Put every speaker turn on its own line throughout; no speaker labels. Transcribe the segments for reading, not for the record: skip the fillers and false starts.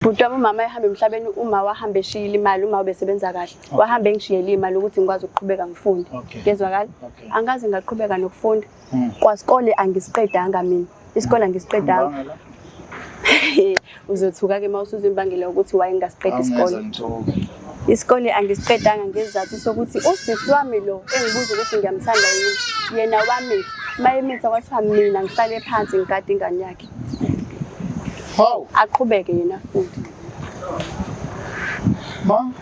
Bhuti wami, umama ehamba emhlabeni, uma wahamba eshiyile imali, uma ubesebenza kahle, wahamba engishiyele imali ukuthi ngikwazi ukuqhubeka ngifunde. Ngezwakala? Angikaze ngaqhubeka nokufunda. Kwasikole angisiqedanga mina. Isikole angisiqedanga.
Imbangela?
Uzothuka-ke uma usuza imbangela yokuthi why ngingasiqedi
Angeze
isikole.
ngithuke.
Isikole angisiqedanga ngesizathu sokuthi usisi wami lo engibuza ukuthi ngiyamthanda yini, yena wamitha. Uma emitha kwathiwa mina ngihlale phansi ngigade ingane yakhe.
Hawu,
Aqhubeke yena afunde.
ma.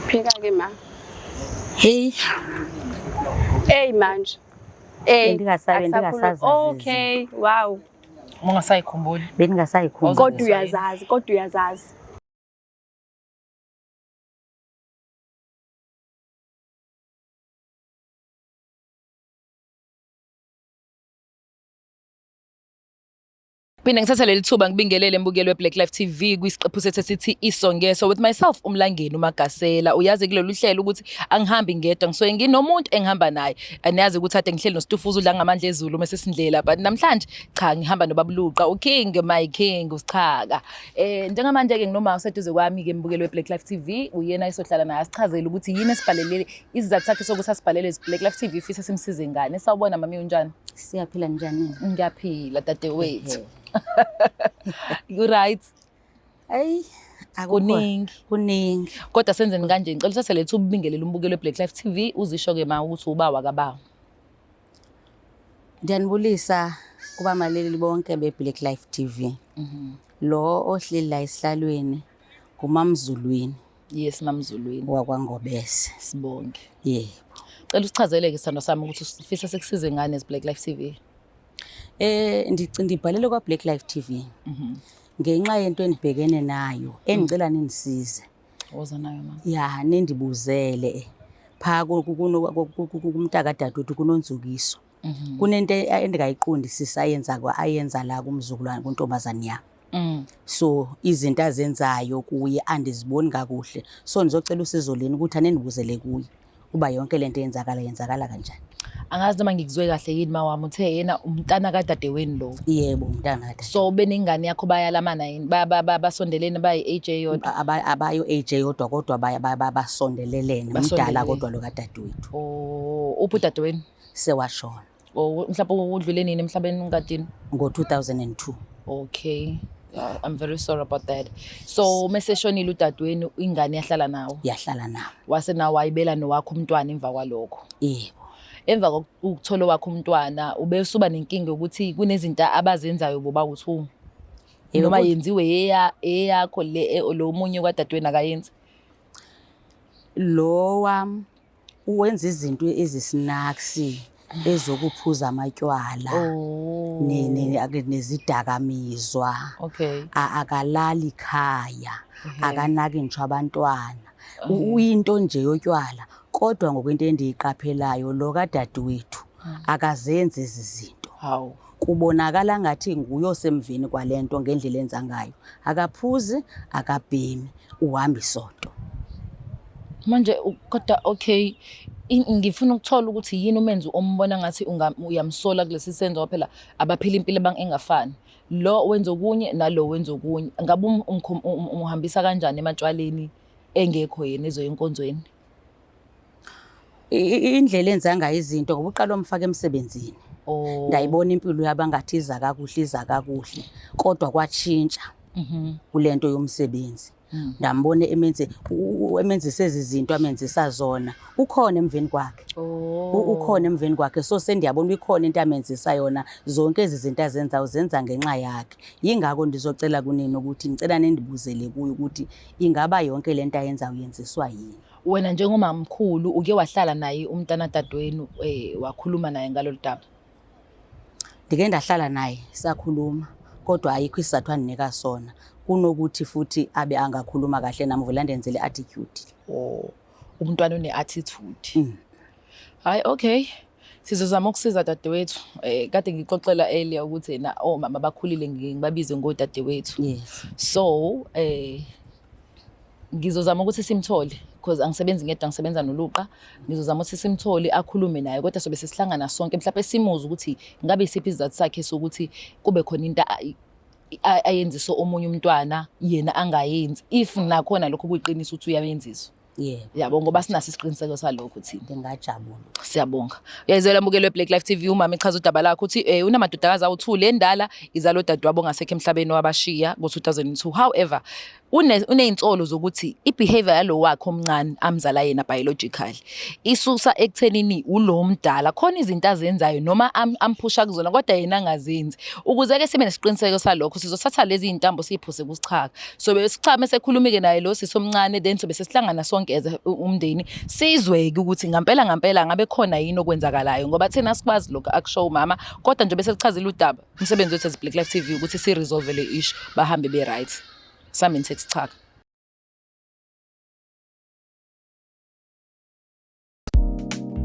Phika-ke ma.
Hey,
Eyi manje. Eyi.
Bendingasazi
Okay, wow.
Uma ungasayikhumbuli.
Bendingasayikhumbuli.
Kodwa uyazazi, kodwa uyazazi.
Phinde ngithathe leli thuba ngibingelele mbukeli we-Black Life TV kwisiqephu sethu esithi Iso Ngeso with myself uMlangeni uMagasela. Uyazi kulolu hlelo ukuthi angihambi ngedwa, ngisuke nginomuntu engihamba naye. Aniyazi ukuthi ade ngihleli noStufuza udla ngamandla ezulu uma sesindlela, but namhlanje cha, ngihamba noBabuluqa, uKing my King uSichaka. Njengamanje ke nginoma useduze kwami ke mbukeli we-Black Life TV, uyena esohlala naye asichazele ukuthi yini esibhalelele, isizathu sakhe sokuthi asibhalele Black Life TV, fisa simsize ngani. Sawubona mami, unjani?
Siyaphila, njani?
Ngiyaphila dadewethu. You right?
Ayi, akukho.
Kuningi.
Kuningi.
Kodwa senzeni kanje, ngicela uthathe lethu ubingelele umbukelo weBlack Life TV, uzisho ke ma ukuthi uba wakaba.
Ndiyanibulisa kubamaleli bonke be-Black Life TV. Lo ohleli la esihlalweni nguMamZulwini.
Yes, MamZulwini.
WakwaNgobese.
Sibonge.
Yebo.
Cela usichazele ke sithando sami ukuthi usifisa sikusize ngani as Black Life TV.
Ndibhalele kwa Black Life TV. Ngenxa yento endibhekene nayo engicela nindisize.
Woza nayo mama.
Ya, nindibuzele pha kumntaka dadewethu kuNonzukiso. Kunento endingayiqondisisi ayenza kwa ayenza la kumzukulwane, kuntombazane yami. So izinto azenzayo kuye andiziboni kakuhle. So ndizocela usizo leni ukuthi anindibuzele kuye uba yonke lento yenzakala yenzakala kanjani.
Angazi noma ngikuzwe kahle yini mawami, uthe yena umntana kadadewenu lo.
Yebo, umntana kadade.
So benengane yakho bayalamana yini? Basondelene bayi age eyodwa?
Abayo age eyodwa, kodwa basondelelene. Mdala
Basondelene.
kodwa lo kadadewethu.
Oh, uphi udadewenu?
Sewashona.
Oh, mhlawumbe udlule nini emhlabeni ungadini?
Ngo-2002.
Okay. I'm very sorry about that. So meseshonile udadewenu, ingane yahlala nawo?
Yahlala nawo.
Wase nawo wayibela nowakho umntwana emva kwalokho?
Yebo.
Emva kokuthola wakho umntwana, ube usuba nenkinga yokuthi kunezinto abazenzayo boba u2.
Yebo,
Noma yenziwe eyakho le, lo munye kwadadewenu akayenzi.
Lo wami uwenza izinto ezisnacks, ezokuphuza amatywala.
Oh.
Nezidakamizwa. Akalali ekhaya, akanaki ngisho abantwana. Uyinto nje yotywala, kodwa ngokwento endiyiqaphelayo lo kadadewethu akazenzi ezi zinto.
Hawu.
Kubonakala ngathi nguye osemveni kwalento ngendlela enza ngayo. Akaphuzi, akabhemi, uhamba isonto.
Manje kodwa okay, ngifuna ukuthola ukuthi yini umenzi ombona ngathi uyamsola kulesi senzo, phela abaphila impilo engafani. Lo wenza okunye nalo wenza okunye. Ngabe umuhambisa kanjani ematshwaleni engekho yena ezoya enkonzweni?
Indlela enza ngayo izinto, ngoba uqala umfaka emsebenzini.
Oh.
Ndayibona impilo yabo ngathi iza kakuhle, iza kakuhle, kodwa kwatshintsha kulento yomsebenzi. Ndambona emenzisa ezi zinto amenzisa zona. Ukhona emveni kwakhe.
Oh.
Ukhona emveni kwakhe. So sendiyabona ikhona into amenzisa yona. Zonke ezi zinto azenzayo uzenza ngenxa yakhe. Yingakho ndizocela kunini ukuthi ngicela nindibuzele kuye ukuthi ingaba yonke lento ayenzayo yenziswa yini.
Wena njengomamkhulu uke wahlala naye umntana dadewenu, wakhuluma naye ngalolu daba?
Ndike ndahlala naye sakhuluma, kodwa ayikho isizathu andinika sona. Kunokuthi futhi abe angakhuluma kahle nami, uvela andenzele attitude.
Oh, umntwana une-attitude. Hayi, okay. Sizozama ukusiza dadewethu. Kade ngixoxela earlier ukuthi na omama bakhulile ngibabize ngodadewethu.
Yes.
So, ngizozama ukuthi simthole. Because angisebenzi ngedwa, ngisebenza noLuqa. Ngizozama ukuthi simthole akhulume naye, kodwa sobe sesihlangana sonke mhlawumbe simuze ukuthi ngabe isiphi isizathu sakhe sokuthi kube khona into ayenzisa omunye umntwana yena angayenzi, if nakhona lokho kuyiqiniso ukuthi uyayenziswa.
Yebo.
Yabo, ngoba sinaso isiqiniseko salokho thina.
Ngingajabula.
Siyabonga. Uyayizwela mbukelo weBlack Life TV, umama echaza udaba lakhe uthi unamadodakazi awu-2, le ndala izalo dadewabo ongasekho emhlabeni wabashiya ngo-2002. However, unezinsolo zokuthi i-behavior yalo wakhe omncane amzala yena biologically isusa ekuthenini ulo mdala khona izinto azenzayo noma amphusha kuzona kodwa yena angazenzi. Ukuze ke sibe nesiqiniseko salokho sizothatha lezi zintambo siyiphose kusichaka. So besichama esekhulumike naye lo sisi omncane, then sobe sesihlangana sonke as umndeni sizwe-ke ukuthi ngampela ngampela ngabe khona yini okwenzakalayo, ngoba thina sikwazi lokho akusho umama, kodwa nje bese lichazile udaba. Umsebenzi wethu as Black Life TV ukuthi si-resolve le issue, bahambe be-right. Sami ngithi sichaka.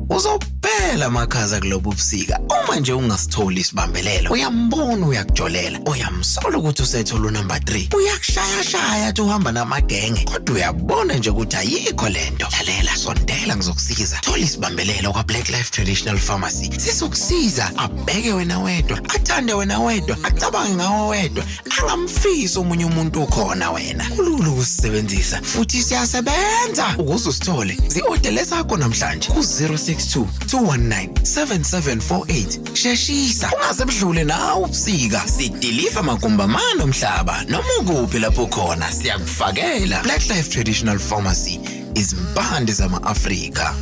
Uzophela amakhaza kulobu busika uma nje ungasitholi isibambelelo. Uyambona uyakujolela, uyamsola ukuthi usethola unumber 3, uyakushayashaya athi uhamba namagenge, kodwa uyabona nje ukuthi ayikho lento. Lalela, sondela ngizokusiza. Thola isibambelelo kwa-Black Life Traditional Pharmacy, sizokusiza. Abheke wena wedwa, athande wena wedwa, acabange ngawe wedwa, angamfisi omunye umuntu ukhona wena. Kulula ukusisebenzisa futhi siyasebenza. Ukuze usithole, zi-odele sakho namhlanje ku-062 219 7748. Sheshisa ungaze budlule nawe ubusika. Sidiliva magumbamane omhlaba noma ukuphi lapho khona, siyakufakela. Black Life Traditional Pharmacy, izimpande zama-Afrika.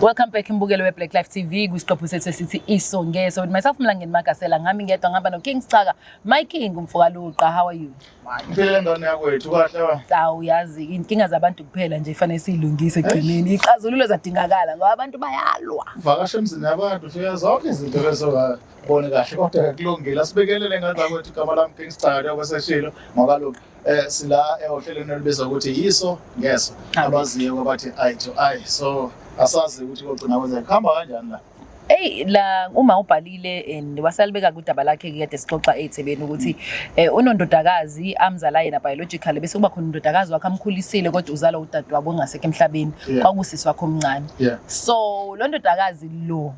Welcome back mbukelo we-Black Life TV kwisiqephu sethu esithi Iso Ngeso with myself Mlangeni Magasela. Ngami ngedwa, ngihamba no-King Sicaka, my king umfokaLuqa. How are you?
Impilo engane yakwethu kahle wena.
Awu, yazi inkinga zabantu kuphela nje ifanele siyilungise ekugcineni. Ixazululo zadingakala ngoba abantu bayalwa.
Vakasha emzini yabantu ufika zonke izinto lezo bone kahle, kodwa kulungile. Asibekelele ngane zakwethu. Igama lami King Sicaka, njengoba seshilo ngoba sila ohlelweni olubizwa ukuthi yiso ngeso, abaziyo kwabathi eye to eye. So asazi ukuthi kogcina kwenzeka kuhamba kanjani la.
Ey, la uma ubhalile and wasalibeka kudaba lakhe kade sixoxa ey'thebeni ukuthi unondodakazi amzala yena biologically, bese kuba khona undodakazi wakhe amkhulisile kodwa uzalwa udadewabo ongasekho emhlabeni, kwakusisi wakhe omncane. So lo ndodakazi lo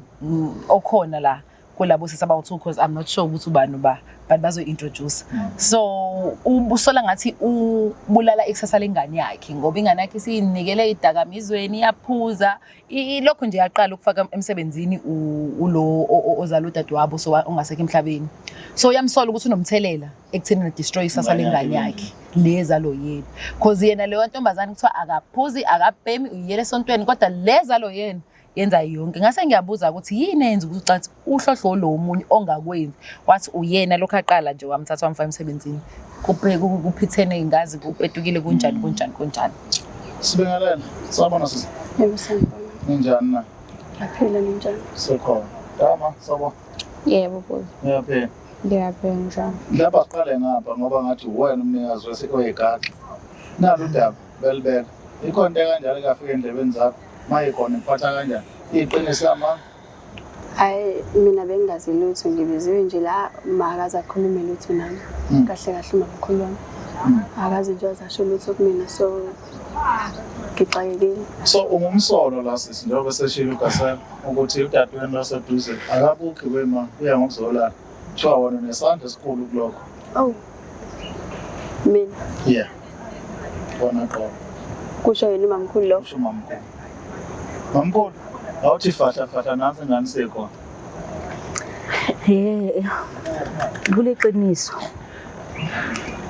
okhona la kulabo sisi abawu-2, because I'm not sure ukuthi ubani uba, but bazo-introduce. So usola ngathi ubulala ikusasa lengane yakhe, ngoba ingane yakhe isiyinikele idakamizweni, iyaphuza. Lokho nje yaqala ukufaka emsebenzini ulo ozala udadewabo so ongasekho emhlabeni. So uyamsola ukuthi unomthelela ekutheni destroy isasa lengane yakhe lezalo yena, cause yena leyo ntombazane kuthiwa akaphuzi, akabhemi, uyiyela esontweni, kodwa lezalo yena yenza yonke. Ngase ngiyabuza ukuthi yini eyenza ukuthi ucathi uhlohlo lo omunye ongakwenzi, wathi uyena lokhu aqala nje wamthatha wamfaka emsebenzini, kuphithene ingazi kupetukile kunjani kunjani kunjani.
Sibingelele. Sawubona sisi.
Yebo, sanibona.
Ninjani na?
Ngiyaphila, ninjani?
Sikhona. Dama, sawubona.
Yebo bhuti.
Ngiyaphila.
Ngiyaphila, njani?
Lapha siqale ngapha ngoba ngathi uwena umnikazi oyigaxa. Nalo udaba belibeka. Ikhona into ekanjalo kafika endlebeni zakho. Mayikhona iphatha kanjani? Iqiniso ama?
Hayi, mina bengingazi lutho, ngibiziwe nje la, makaze akhulume lutho nami. Kahle kahle umamkhulu wami. Akaze nje azasho lutho kumina, so ngixakekile.
So ungumsolo la sisi, njengoba seshilo uGasela ukuthi udadewenu laseduze akabukhi wema uya ngokuzolala. Kuthiwa wena unesandla esikhulu kulokho.
Oh. Mina
Yeah. Wona qo.
Kusho yena umamkhulu lo.
Kusho mamkhulu. Mamkhulu, awuthi fahla fahla nansi ingane sekhona.
He, kuliqiniso.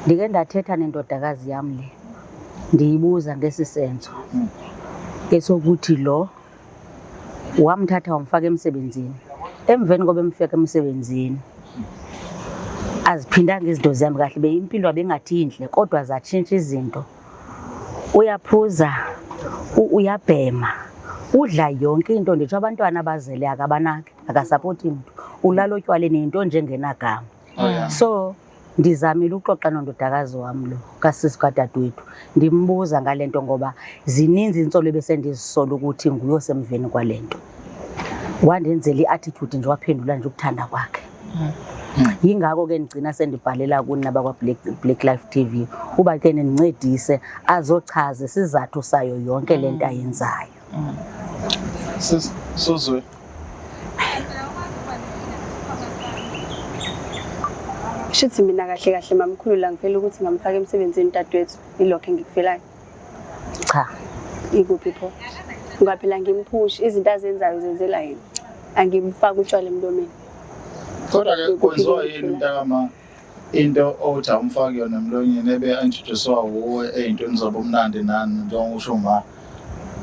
Ndike ndathetha nendodakazi yam le, ndiyibuza ngesi senzo esokuthi lo wamthatha wamfaka emsebenzini. Emveni koba emfaka emsebenzini, aziphindanga izinto zami kahle, beyimpilo abengathi inhle, kodwa zatshintsha izinto. Uyaphuza, uyabhema, udla yonke into, nditsho abantwana abazele akabanaki, akasapoti mntu, ulala otywaleni, yinto nje engenagama. So ndizamile uxoxa nondodakazi wam lo kasisi kadadewethu, ndimbuza ngale nto, ngoba zininzi iintsolo ebesendizisola ukuthi nguye osemveni kwale nto. Wandenzela i-attitude nje, waphendula nje ukuthanda kwakhe. Yingakho ke ngigcina sendibhalela kuni nabakwa Black Life TV uba ke nincedise azochaza isizathu sayo yonke lento ayenzayo.
Suzwe.
Shuthi mina kahle kahle mamkhulu la ngifela ukuthi ngamfaka emsebenzini dadewethu ilokho engikufelayo.
Cha.
Ikuphi pho? Ngoba phela ngimphusha izinto azenzayo uzenzela yena. Angimfaki utshwala emlomeni.
Kodwa ke kwenziwa yini mntakama into othi awumfaki yona emlonyeni ebe introduce-wa wuwe ey'ntweni zabomnandi nani njengoba usho ma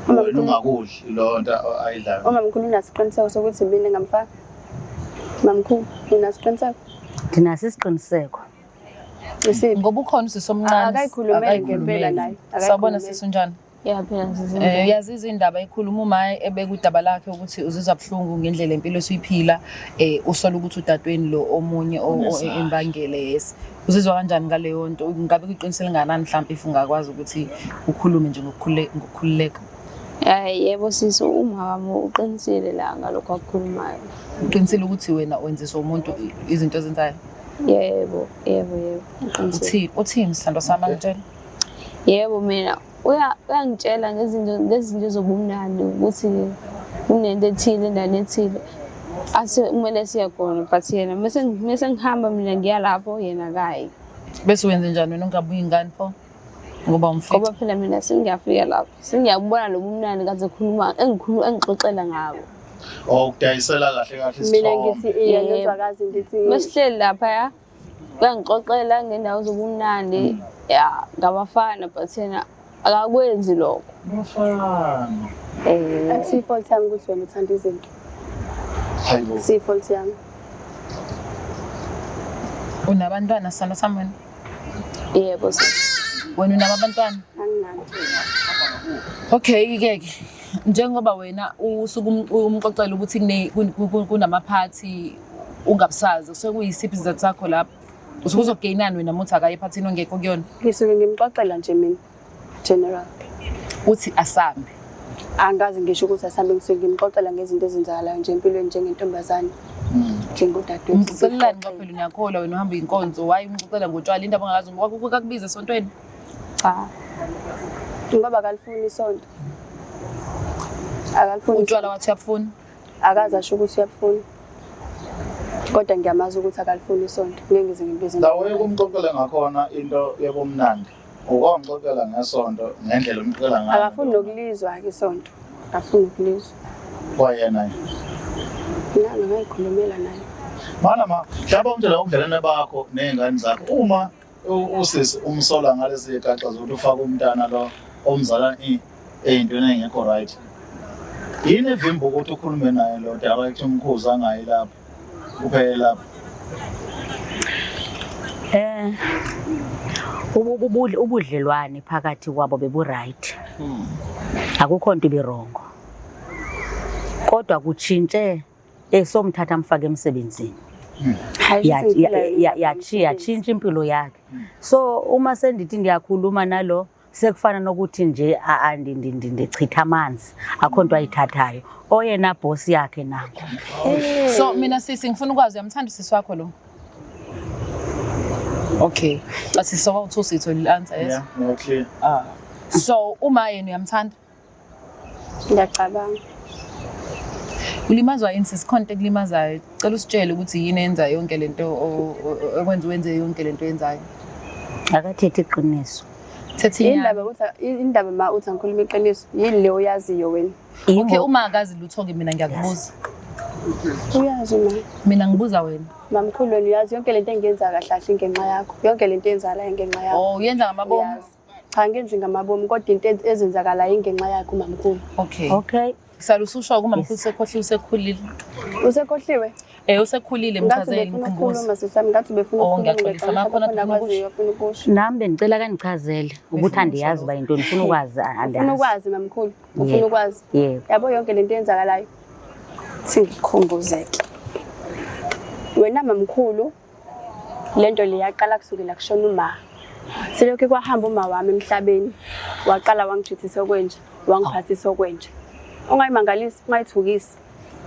wena ungakudli leyo nto ayidlayo.
Umamkhulu unasiqiniseko sokuthi mina ngamfaka? Mamkhulu unasiqiniseko?
Ndinaso isiqiniseko.
Isiphi?
Ngoba ukhona usisi omncane.
Akayikhulumele ngempela naye.
Sawubona sisi unjani?
Yaphila sisi.
Eh uyazizwa indaba ekhuluma uma ebeka udaba lakhe ukuthi uzizwa buhlungu ngendlela impilo esuyiphila eh usola ukuthi udadweni lo omunye embangele yes. Uzizwa kanjani ngaleyo nto? Ngabe kuyiqiniso elinganani mhlawumbe if ungakwazi ukuthi ukhulume nje ngokukhululeka?
Hayi yebo sisi uma wami uqinisile la ngalokho akukhulumayo.
Uqinisile ukuthi wena wenziswa umuntu izinto ozenzayo?
Yebo, yebo, yebo. Uqinisile.
Uthini? Uthini sithandwa sami angitshela?
Yebo mina uyangitshela ngezinto zobumnandi ukuthi kunento ethile endaweni ethile ase kumele siye khona but yena mese ngihamba mina ngiya lapho yena akayi.
Bese wenze njani wena ungabuyi ingane pho? Ngoba umfica.
Ngoba phela mina sengiyafika lapho sengiyakubona lobu mnandi kaze khuluma engikhuluma engixoxela ngabo.
Oh ukudayisela kahle kahle
Mina
isithombe.
ngithi iya
Yebo.
ngezwakazi ngithi
Mesihleli laphaya uyangixoxela ngendawo zobumnandi ya ngabafana but yena akakwenzi lokho.
Bafana.
Eh
akusiyi fault yami ukuthi wena uthanda izinto.
Hayibo.
Akusiyi fault yami.
Unabantwana sithandwa sami wena?
Yebo sisi.
Wena unabo abantwana?
Anginalo.
Okay ke ke. Njengoba wena usuke umxoxela ukuthi kunamaphathi ungabusazi kusuke kuyisiphi isizathu sakho lapho? Usuke uzogeyinani wena muthi akaye ephathini ongekho kuyona?
Ngisuke ngimxoxela nje mina general.
Uthi asambe.
Angazi ngisho ukuthi asambe ngisuke ngimxoxela ngezinto ezenzakalayo nje empilweni njengentombazane. Njengodadewethu.
Umxoxelelani ngoba phela uyakholwa wena uhamba inkonzo why umxoxela ngotshwala indaba ongakazi kwakukubiza esontweni?
Cha.
Ngoba akalifuni isonto. Akalifuni
Utshwala wathi uyabufuna?
Akaze asho ukuthi uyabufuna. Kodwa ngiyamazi ukuthi akalifuni isonto. Ngeke ngize ngimbize.
Ndawo yokumxoxela ngakhona into yobumnandi. Ukwangixoxela ngesonto ngendlela umxoxela ngayo.
Akafuni nokulizwa ke isonto. Akafuni ukulizwa.
Kwayena.
Mina ngayikhulumela naye.
Mana ma, mhlawumbe umntwana ubudlelwane bakho nezingane zakho uma usisi umsola ngalezi zigaxa zokuthi ufake umntana lo omzala ey'ntweni ey'ngekho right. Yini evimba ukuthi ukhulume naye lo direct umkhuzi angayi lapho kuphele lapho?
Eh ubudlelwane phakathi kwabo bebu right. Akukho nto ibirongo. Kodwa kutshintshe esomthatha amfake emsebenzini. Yatshintsha impilo yakhe. So uma sendithi ndiyakhuluma nalo sekufana nokuthi nje ndichitha amanzi akho nto ayithathayo. Oyena boss yakhe nakho.
So mina sisi ngifuna ukwazi uyamthanda usisi wakho lo? Okay. Cha sisi soka uthi usitholile answer yes.
Yeah, no clear.
Ah. So uma yena uyamthanda?
Ngiyacabanga.
Ulimazwa yini sisi khona into ekulimazayo? Cela usitshele ukuthi yini enza yonke lento okwenza wenze yonke lento oyenzayo.
Akathethe iqiniso.
Thethe inyani.
Indaba ukuthi indaba ma uthi angikhuluma iqiniso yini le oyaziyo wena?
Okay, uma akazi lutho ke mina ngiyakubuza.
Uyazi ma.
Mina ngibuza wena.
Mamkhulu wena uyazi yonke lento engiyenza kahle kahle ingenxa yakho. Yonke lento eyenzakalayo ingenxa yakho.
Oh, uyenza ngamabomu.
Uyazi. Cha ngenzi ngamabomu kodwa into ezenzakalayo ingenxa yakho mamkhulu.
Okay.
Okay.
Sala ususho kuma mkhulu usekhohliwe usekhulile.
Usekhohliwe?
Eh usekhulile
Ngathi
mchazele
ubefuna
ngikhumbuze.
ukukhuluma sisi wami, ngathi ubefuna
Oh,
ukukhuluma.
ngiyaxolisa,
ngiyacabanga
makhona
khona
ufuna
akwaziyo, ufuna ukusho.
Nami bengicela kangichazele ukuthi andiyazi uba yintoni ngifuna ukwazi
Ufuna
andiyazi.
ukwazi mamkhulu, ufuna
Yebo.
ukwazi.
Yebo.
Yabo yonke lento eyenzakalayo. Singikhumbuzeke. Wena mamkhulu lento le yaqala kusukela kushona uma. Selokhu kwahamba uma wami emhlabeni, waqala wangijithisa okwenja, wangiphathisa okwenja. Ungayimangalisi, ungayithukisi.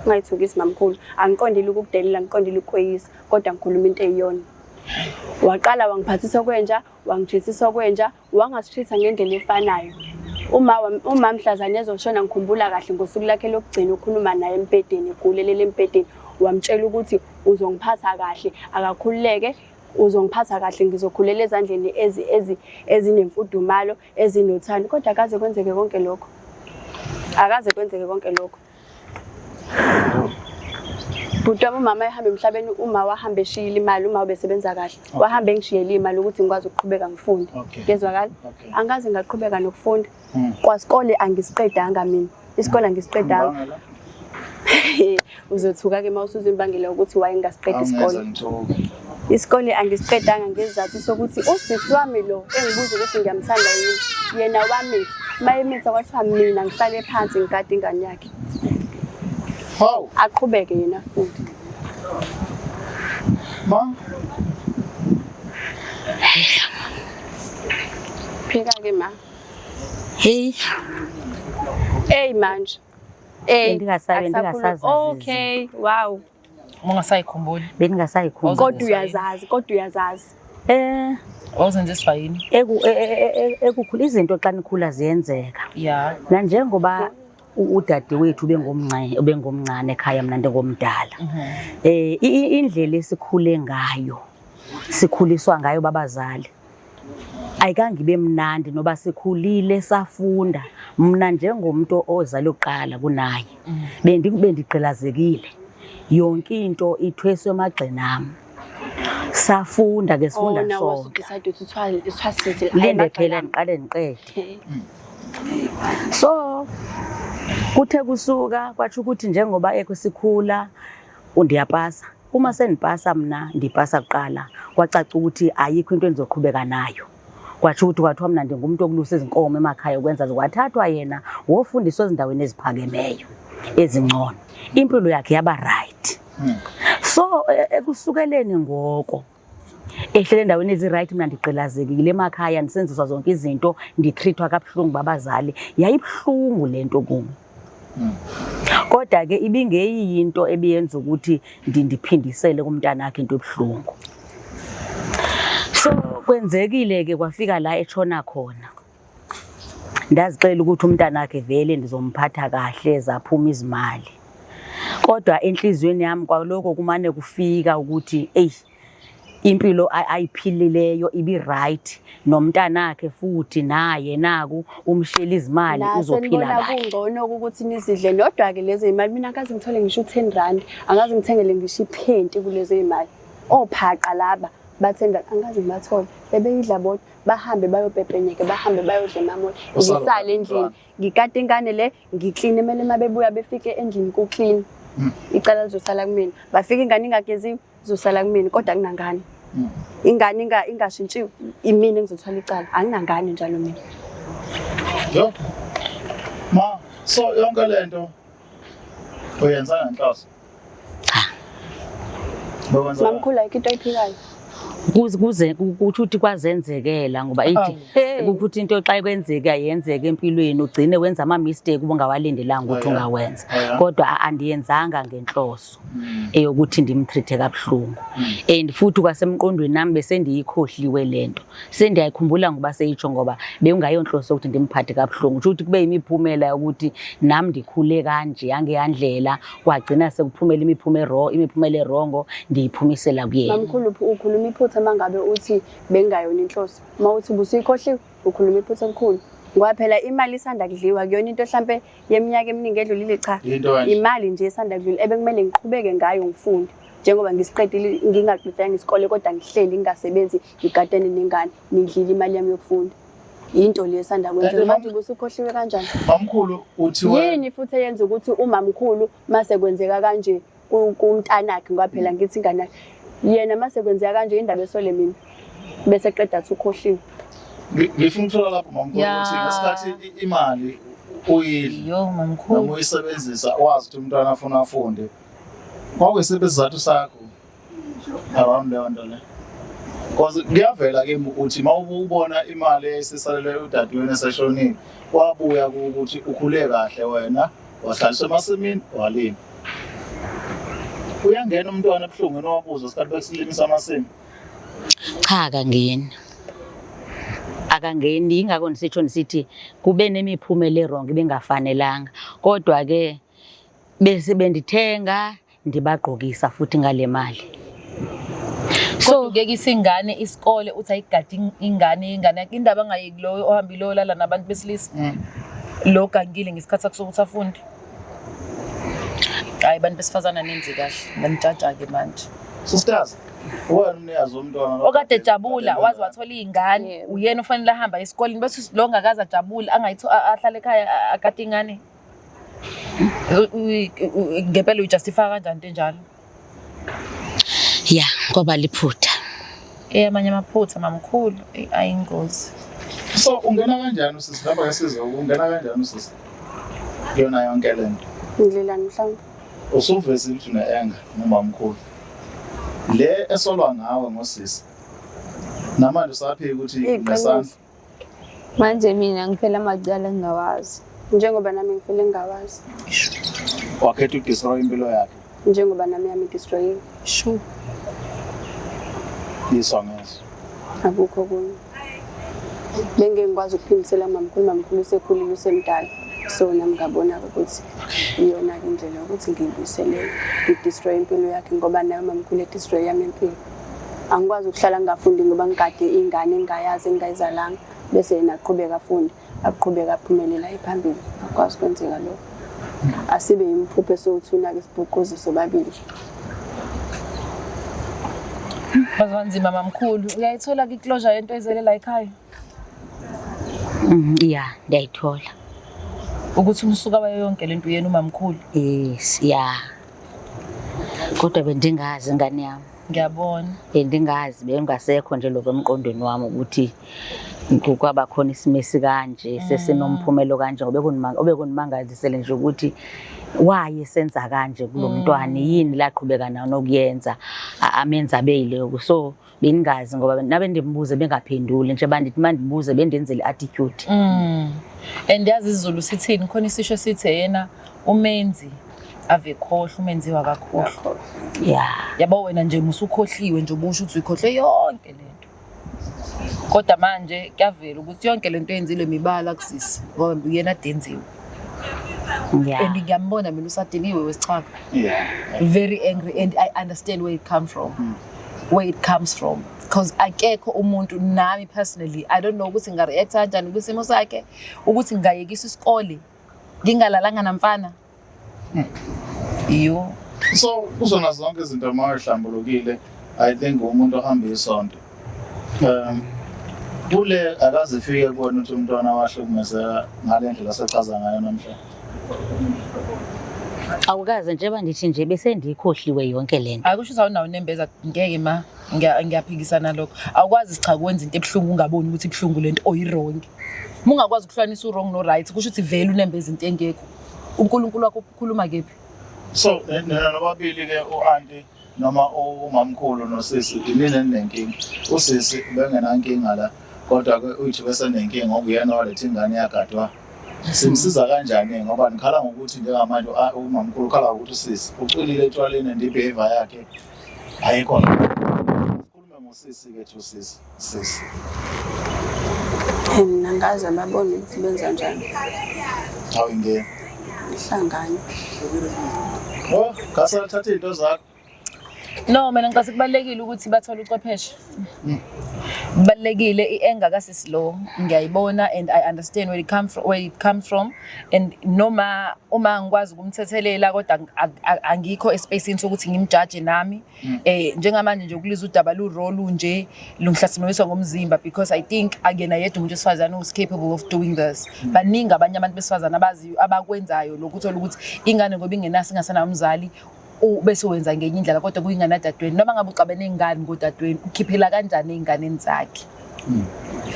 Ungayithukisi mamkhulu. Angiqondile ukukudelela, angiqondile ukukweyisa, kodwa ngikhuluma into eyiyona. Waqala wangiphathisa okwenja, wangijithisa okwenja, wangasitreat-a ngendlela efanayo. Uma uma mhlazane ezoshona ngikhumbula kahle ngosuku lakhe lokugcina ukhuluma naye embhedeni, egulelele embhedeni, wamtshela ukuthi uzongiphatha kahle, akakhululeke, uzongiphatha kahle, ngizokhulela ezandleni ezinemfudumalo, ezinothando. Kodwa akaze kwenzeke konke lokho. Akaze kwenzeke konke lokho. Bhuti wami umama ehamba emhlabeni, uma wahamba eshiyile imali, uma ubesebenza kahle. Wahamba engishiyele imali ukuthi ngikwazi ukuqhubeka ngifunde. Ngezwakala? Angikaze ngaqhubeka nokufunda. Kwasikole angisiqedanga mina. Isikole angisiqedanga. Uzothuka-ke uma usuzwa imbangela yokuthi why ngingasiqedi isikole. Isikole angisiqedanga ngesizathu sokuthi usisi wami lo engibuza ukuthi ngiyamthanda yini, yena wamitha. Uma emitha kwathiwa mina ngihlale phansi ngigade ingane yakhe.
Hawu.
Aqhubeke yena afunde.
Ma.
Phika-ke ma.
Hey.
Hey manje. Hey.
Bendingasabe ndingasazazi.
Okay, wow.
Ungasayikhumbuli.
Bendingasayikhumbuli.
Kodwa uyazazi, kodwa uyazazi.
Eh,
Wawuzenziswa yini?
eku ekukhula izinto xa nikhula ziyenzeka.
Yeah.
Nanjengoba udadewethu ubengomncane ubengomncane ekhaya mina ndingomdala. Eh indlela esikhule ngayo sikhuliswa ngayo babazali ayikange ibe mnandi noba sikhulile safunda. Mna njengomuntu ozalwe kuqala kunaye bendigqilazekile, yonke into ithweswe emagxeni ami. Safunda ke sifunda
Oh, now
sonke.
decide ukuthi uthwasile.
Linde phela ngiqale ngiqede. So kuthe kusuka kwatsho ukuthi njengoba ekusikhula ndiyapasa. Uma sendipasa mna ndipasa kuqala kwacaca ukuthi ayikho into endizoqhubeka nayo. Kwatsho ukuthi kwathiwa mna ndingumuntu okulusa izinkomo emakhaya ukwenza kwathathwa yena wofundiswa ezindaweni eziphakemeyo ezingcono. Impilo yakhe yaba right. So ekusukeleni ngoko ehlele endaweni ezi-right mna ndigqilazekile emakhaya ndisenziswa zonke izinto nditreat-wa kabuhlungu babazali. Yayibuhlungu le nto kum. Kodwa ke ibingeyiyo into ebiyenza ukuthi ndiphindisele kumntanakhe into ebuhlungu. So kwenzekile ke kwafika la etshona khona. Ndazixela ukuthi umntanakhe vele ndizomphatha kahle zaphuma izimali. Kodwa enhliziyweni yami kwaloko kumane kufika ukuthi eyi impilo ayiphilileyo ibi right nomntanakhe futhi naye naku umshela izimali
La
uzophila
senibona
kahle.
kungcono ukuthi nizidle nodwa-ke lezo y'mali. Mina angikaze ngithole ngisho u-10 rand, angikaze ngithengele ngisho iphenti kulezo y'mali. Ophaqa laba ba-10 rand angikaze ngibathole. Bebeyidla bodwa, bahambe bayopepenyeka, bahambe bayodla emamoli.
Usale
Ngisale endlini, ngikate ingane le, ngikline, kumele uma bebuya befike endlini ku-clean. Icala lizosala kumina. Bafike ingane ingageziwe, izosala kumina, kodwa anginangane. Ingane ingashintshiwe, imina engizothwala icala. Anginangane njalo mina.
Yo. Ma, so yonke lento uyenza ngenhloso?
Cha.
Bokwenza.
Mamkhulu ayikho into oyiphikayo.
Kuze kuze kuthi ukuthi kwazenzekela ngoba ithi
Hey.
ukuthi into xa kwenzeka yenzeka empilweni ugcine wenza ama mistake ubungawalindelanga ukuthi
Oh, yeah.
ungawenza.
Oh, yeah.
Kodwa andiyenzanga ngenhloso eyokuthi ndimtreat kabuhlungu. And futhi kwasemqondweni nami bese ndiyikhohliwe lento. Sendiyayikhumbula ngoba seyitsho ngoba bekungayonhloso ukuthi ndimphathe kabuhlungu. Kusho ukuthi kube imiphumela yokuthi nami ndikhule kanje yangeyandlela kwagcina sekuphumela imiphumela imiphumela erongo ndiyiphumisela kuyena.
Mamkhulu ukhuluma iphutha mangabe uthi bengayona inhloso. Uma uthi ubusuyikhohliwe ukhuluma iphutha elikhulu. Ngoba phela imali isanda kudliwa kuyona into hlampe yeminyaka eminingi edlulile cha.
Into kanje.
Imali nje esanda kudlula ebekumele ngiqhubeke ngayo ngifunde. Njengoba ngisiqedile ngingaqedanga isikole kodwa ngihleli ngingasebenzi ngigadene nengane nidlile imali yami yokufunda. Into le esanda kwenzeka
And
manje ubusukhohliwe kanjani?
Mamkhulu uthi wena
Yini futhi eyenza ukuthi umamkhulu mase kwenzeka kanje kumntanakhe ngoba phela ngithi ingane yakhe yena mase kwenzeka kanje indaba esole mina bese qeda athi ukhohliwe.
Ngifuna ukuthola lapho mamkhulu
Ya.
ukuthi ngesikhathi imali uyidla
Yo mamkhulu.
noma uyisebenzisa wazi ukuthi umntwana afuna afunde. Kwakuyisiphi isizathu sakho around leyo nto le? Because kuyavela kimi ukuthi uma ubona imali esisalele udadewenu eseshonile wabuya ukuthi ukhule kahle wena wahlaliswa emasimini walima. Uyangena umntwana ebuhlungwini owabuzwa isikhathi bekusilimisa amasimu.
Cha, akangeni. Akangeni, yingakho ndisitsho ndisithi kube nemiphumela e-wrong ibingafanelanga. Kodwa ke bese bendithenga ndibagqokisa futhi ngale mali.
So ukuyekisa ingane isikole uthi ayigade ingane ingane yakhe indaba angayeki loyo ohambile olala nabantu besilisa. Lo gangile ngesikhathi sakhe sokuthi afunde. Hayi, bantu besifazana nenze kahle. Nganijaja-ke manje.
Sisters, wena umnikazi womntwana
okade ejabula waze wathola iy'ngane, uyena ofanele ahambe aye esikoleni, bese lo ongakaze ajabule ahlale ekhaya agade ingane. Ngempela uyijustify kanjani into enjalo?
Ya, kwaba liphutha.
Amanye amaphutha mamkhulu, ayingozi.
So ungena kanjani usisi lapha ke size ungena kanjani usisi kuyona yonke le nto?
Ndlelani mhlawumbe?
Usuvezile ukuthi une-anger nomamkhulu. Le esolwa ngawe ngosisi. Namanje usaphika ukuthi unesandla.
Manje mina ngifela amacala engingawazi.
Njengoba nami ngifele ngingawazi.
Wakhetha ukudestroy impilo yakhe.
Njengoba nami yami destroyiwe.
Sure.
Iso ngeso.
Akukho okunye. Bengeke ngikwazi ukuphindisela mamkhulu, mamkhulu usekhulile usemdala. So nami ngabona ukuthi iyona-ke indlela yokuthi ngiyibuyisele, ngidestroy impilo yakhe ngoba naye mamkhulu edestroy yami impilo. Angikwazi ukuhlala ngingafundi ngoba ngigade ingane engingayazi engingayizalanga, bese yena aqhubeka afunde, aqhubeka aphumelela phambili. Akukwazi kwenzeka lokho. Asibe yimphupho esowuthuna-ke sibhuquze sobabili.
Bazwanzima mamkhulu, uyayithola-ke i-closure yento ezele la ekhaya?
Ya, ndiyayithola.
Ukuthi umsuka wayo yonke lento uyena umamkhulu.
Yes, ya. Kodwa bendingazi ingane yami.
Ngiyabona.
Bendingazi, bengasekho nje lokho emqondweni wami ukuthi kwaba khona isimo esikanje sesinomphumelo kanje, ngoba obekunimangalisele nje ukuthi waye senza kanje kulo mntwana, yini laqhubeka nayo nokuyenza amenza abe yileyo. So bendingazi ngoba nabe ndimbuze bengaphenduli nje, bandithi mandibuze bendenzele i-attitude.
And yazi isiZulu sithini? Khona isisho sithi yena umenzi ave khohlwa, umenziwa kakhohlwa. Yabo wena nje musukhohliwe nje, ubusho ukuthi uyikhohlwe yonke lento. Kodwa manje kuyavela ukuthi yonke lento eyenzile mibala kusisi ngoba uyena adenziwe. And ngiyambona mina usadiniwe wesichaka. Very angry, and I understand where it come from. Where it comes from. Because akekho umuntu, nami personally I don't know ukuthi ngingareact kanjani kwisimo sakhe, ukuthi ngingayekisa isikole ngingalalanga namfana. Iyo.
So kuzona zonke izinto uma uhlambulukile, I think umuntu ohamba isonto. Kule akaze ifike kubona ukuthi umntwana wahlukumezeka ngale ndlela asechaza ngayo namhlanje.
Awukaze njengoba ndithi nje bese ndiyikhohliwe yonke le nto.
Akusho ukuthi awunawo unembeza, ngeke ma ngiyaphikisana lokho. Awukwazi sicha kwenza into ebuhlungu ungaboni ukuthi ibuhlungu lento oyi-wrong. Uma ungakwazi ukuhlukanisa u-wrong no-right, kusho ukuthi vele unembeza into engekho. uNkulunkulu wakho ukhuluma kephi?
So nina nobabili ke, u-anti noma umamkhulu nosisi, inini ninenkinga? Usisi ubengenankinga la, kodwa ke uyithi bese nenkinga ngoba uyena waletha ingane yagadwa. Simsiza kanjani ngoba nikhala ngokuthi njengamanje umamkhulu ukhala ngokuthi usisi ucwilile etshwaleni and i-behavior yakhe ayikho. Sikhulume ngosisi ke thi usisi sisi.
Mina ngaze babone ukuthi benza njani.
Awuyingeni.
Ihlangane.
Oh, ngase thatha izinto zakho.
No, mina ngicabanga kubalulekile ukuthi bathole ucwepheshe. Kubalulekile i-anger kasisi lo ngiyayibona and I understand where it comes from and noma uma ngikwazi ukumthethelela, kodwa angikho espacini sokuthi ngimjaje nami. Njengamanje nje ukulizwa udaba lu-raw nje lungihlasimulisa ngomzimba, because I think akuyena yedwa umuntu wesifazane who's capable of doing this. Baningi abanye abantu besifazane abaziyo abakwenzayo lokhu, uthola ukuthi ingane ngoba ingenaso ingasenawo umzali, bese wenza ngenye indlela, kodwa kuyingane yadadewenu, noma ngabe uxabene ingane ngodadewenu, ukhiphela kanjani ey'nganeni zakhe?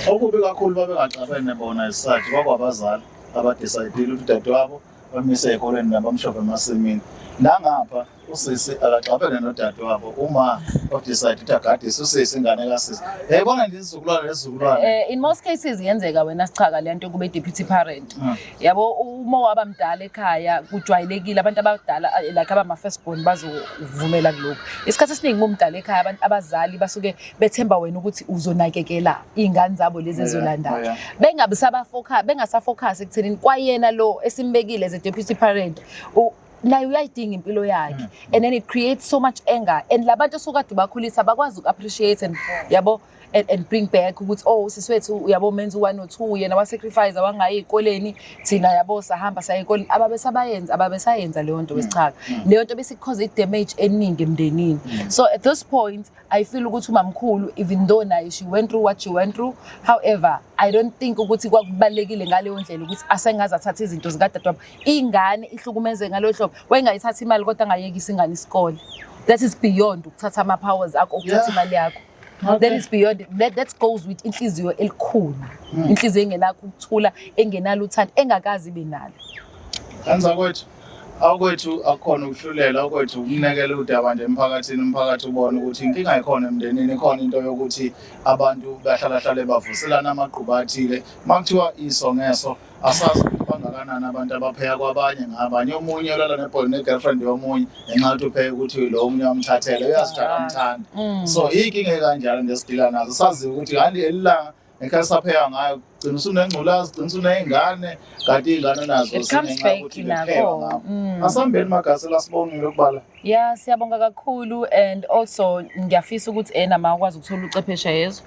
Okubi kakhulu babengaxabene bona esisathi kwakwabazali abadecide ukuthi udadewabo bamise ey'koleni nabamshova emasimini. Nangapha Usisi akaxabene nodadewabo uma odecide ukuthi agadise usisi ingane kasisi. Yayibona nje isizukulwane nesizukulwane.
In most cases yenzeka wena sichaka le nto kube deputy parent. Yabo, uma waba mdala ekhaya kujwayelekile abantu abadala like abama first born bazovumela kulokhu. Isikhathi esiningi uma umdala ekhaya, abantu abazali basuke bethemba wena ukuthi uzonakekela iy'ngane zabo lezi ezolandayo. Bengabi sabafocus, bengasafocus ekuthenini kwayena lo esimbekile as a deputy parent naye uyayidinga impilo yakhe, and then it creates so much anger, and labantu osukade bakhulisa bakwazi uku-appreciate and, yabo, and bring back ukuthi, "Oh, sisi wethu, uyabo, menza u-one or two, yena wasacrifice wangayi ey'koleni, thina, yabo, sahamba saya ey'koleni." Ababesabayenza, ababesayenza leyo nto wesichaka, leyo nto bese cause i-damage eningi emndenini. So at this point I feel ukuthi umamkhulu, even though naye she went through what she went through, however, I don't think ukuthi kwakubalulekile ngaleyo ndlela ukuthi asengaze athathe izinto zikadadewabo. Ingane ihlukumeze ngaleyo hlobo, wayengayithatha imali kodwa angayekisa ingane isikole. That is beyond ukuthatha ama-powers akho, ukuthatha imali yakho. That is beyond that. That goes with inhliziyo elikhulu, inhliziyo engenakho ukuthula, engenalo uthando, engakazi ibe nalo.
Kanza kwethu, akwethu akukhona ukuhlulela, akwethu ukunekela udaba nje emphakathini, umphakathi ubone ukuthi inkinga ikhona emndenini, ikhona into yokuthi abantu bahlala hlale bavuselana amagquba athile. Uma kuthiwa iso ngeso, asazi ukuthi bangakanani abantu abapheya kwabanye ngabanye. Omunye ulala neboy ne-girlfriend yomunye ngenxa yokuthi upheke ukuthi lo omunye wamthathela, uyazi ukuthi akamthandi. So iy'nkinga ey'kanjalo nje esidila nazo, saziyo ukuthi kanti elilanga ngesikhathi sapheka ngayo, gcina usunengculazi, gcina usuney'ngane, kanti iy'ngane nazo
It comes
zingenxa
back
yokuthi
nakho.
bephekwa ngakho. Asambeni Magasela, sibongile ukubala.
Yeah, siyabonga kakhulu, and also ngiyafisa ukuthi ena ma ukwazi ukuthola ucwepheshe yezwa.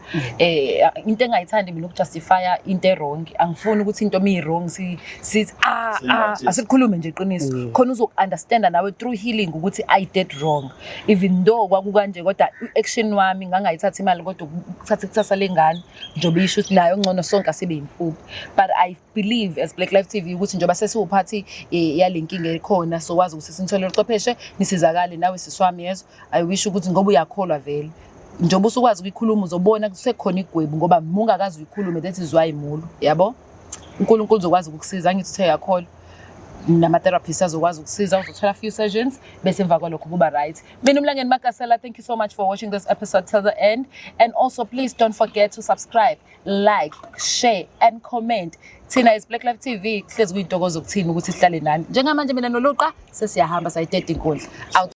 Into engayithandi mina ukujustifya into e-wrong. Angifuni ukuthi into mi wrong si sithi ah ah,
Siyingathisi.
Asikhulume nje iqiniso. Khona uzoku-understanda nawe through healing ukuthi I did wrong. Even though kwakukanje, kodwa i-action wami ngangayithatha imali kodwa ukuthatha ikusasa lengane njengoba isho ukuthi nayo ngcono sonke asibe impuphu. But I believe as Black Life TV ukuthi njengoba sesiwuphathi yale nkinga ekhona, so wazi ukuthi sinithole ucwepheshe, nisizakale nawe sisi wami yezwa. I wish ukuthi ngoba uyakholwa vele, njengoba usukwazi ukuyikhuluma, uzobona kusekhona igwebu, ngoba mungakazi uyikhulume, that is why mulo, yabo. uNkulunkulu uzokwazi ukukusiza, angithi uthe uyakholwa, nama-therapist azokwazi ukusiza, uzothola few sessions bese emva kwalokho kuba right. Mina uMlangeni Magasela, thank you so much for watching this episode till the end, and also please don't forget to subscribe, like, share and comment. Thina is Black Life TV, kuhlezi kuyintokozo kuthina ukuthi sihlale nani. Njengamanje mina noLuqa sesiyahamba, sayiteta inkundla out.